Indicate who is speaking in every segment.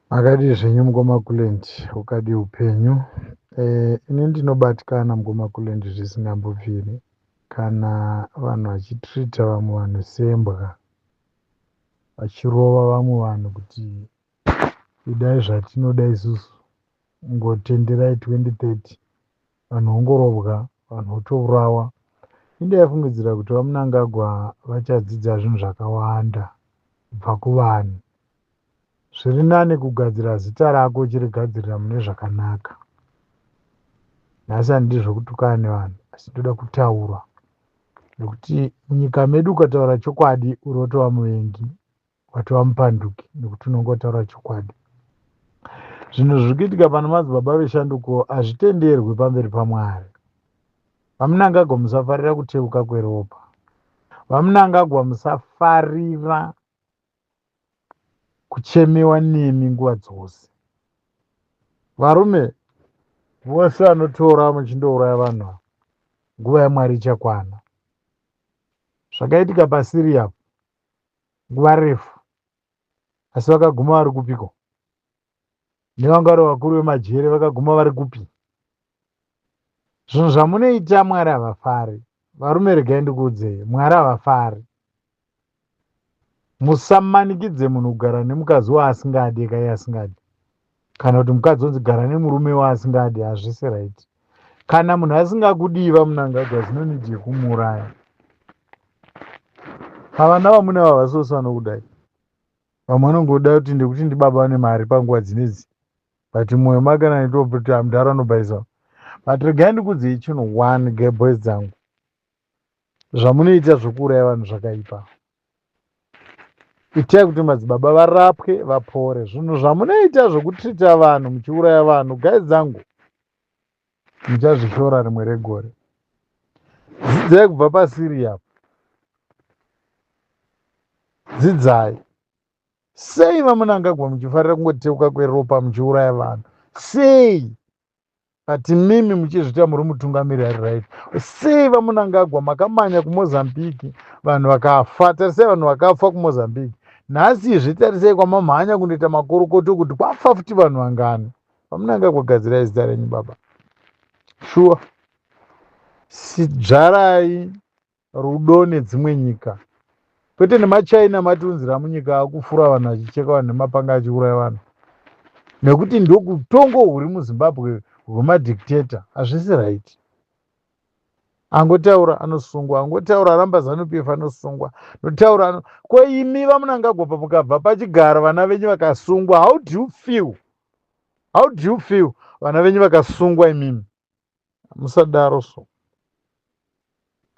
Speaker 1: Makadii zvenyu mukoma Kulent, ukadii upenyu? Ini ndinobatikana mukoma Kulent zvisingambobviri kana vanhu vachitreata vamwe vanhu sembwa, vachirova vamwe vanhu kuti idai zvatinoda isusu, ngotenderai 2030, vanhu vongorobwa, vanhu votourawa. Ini ndaifungidzira kuti VaMnangagwa vachadzidza zvinhu zvakawanda kubva kuvanhu. Zviri nani kugadzira zita rako uchirigadzirira mune zvakanaka. Nhasi handidi zvekutukana nevanhu asi ndoda kutaura nekuti munyika medu ukataura chokwadi uri watova muvengi, watova mupanduki nekuti unonge wataura chokwadi. Zvinhu zviri kuitika pana madzibaba veshanduko hazvitenderwi pamberi paMwari. VaMnangagwa musafarira kuteuka kweropa. VaMnangagwa musafarira kuchemewa nemi nguva dzose. Varume vose vanotora muchindouraya vanhu ava, nguva yaMwari ichakwana. Zvakaitika paSyria nguva refu, asi vakaguma vari kupiko? Nevanga vari vakuru vemajere vakaguma vari kupi? Zvinhu zvamunoita Mwari havafari. Varume regai ndikuudzei, Mwari havafari. Musamanikidze munhu kugara nemukadzi waasingadi kai asingadi. Kana kuti mukadzi onzi gara nemurume waasingadi hazvisi right. Kana munhu asingakudii VaMnangagwa no need yekumuuraya. Pavana vamune ava vasosi vanokudai. Vamwe vanongoda kuti ndekuti ndibaba vane mari panguva dzinedzi. But mwoyo make naitoti amudhara anobhaisa. But regai ndikudzei chinhu one ge boys dzangu. Zvamunoita zvekuuraya vanhu zvakaipa. Itai kuti madzibaba varapwe vapore. Zvinhu zvamunoita zvekutrita vanhu muchiuraya vanhu guys dzangu muchazvishora rimwe regore. Dzidzai kubva paSyria. Dzidzai. Sei VaMnangagwa muchifarira kungoteuka kweropa muchiuraya vanhu? Sei? But mimi muchizvita muri mutungamiri ari right. Sei VaMnangagwa makamanya kuMozambique vanhu vakafa? Tarisai vanhu vakafa kuMozambique. Nhasi izvi tarisai kwamamhanya kundoita makorokoto kuti kwafa futi vanhu vangani. VaMnangagwa gadzirai zita renyu baba. Sure. Sidzvarai rudo nedzimwe nyika kwete nemaChina matiunzira munyika akufura vanhu achicheka vanhu nemapanga achiuraya vanhu nekuti ndokutongo huri muZimbabwe hwemadictator hazvisi right. Angotaura anosungwa, angotaura aramba ZANU PF anosungwa, notaura ko imi VaMnangagwa pamukabva pachigaro vana venyu vakasungwa, how do you feel? How do you feel vana venyu vakasungwa imimi? Musadaro so.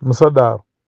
Speaker 1: Musadaro.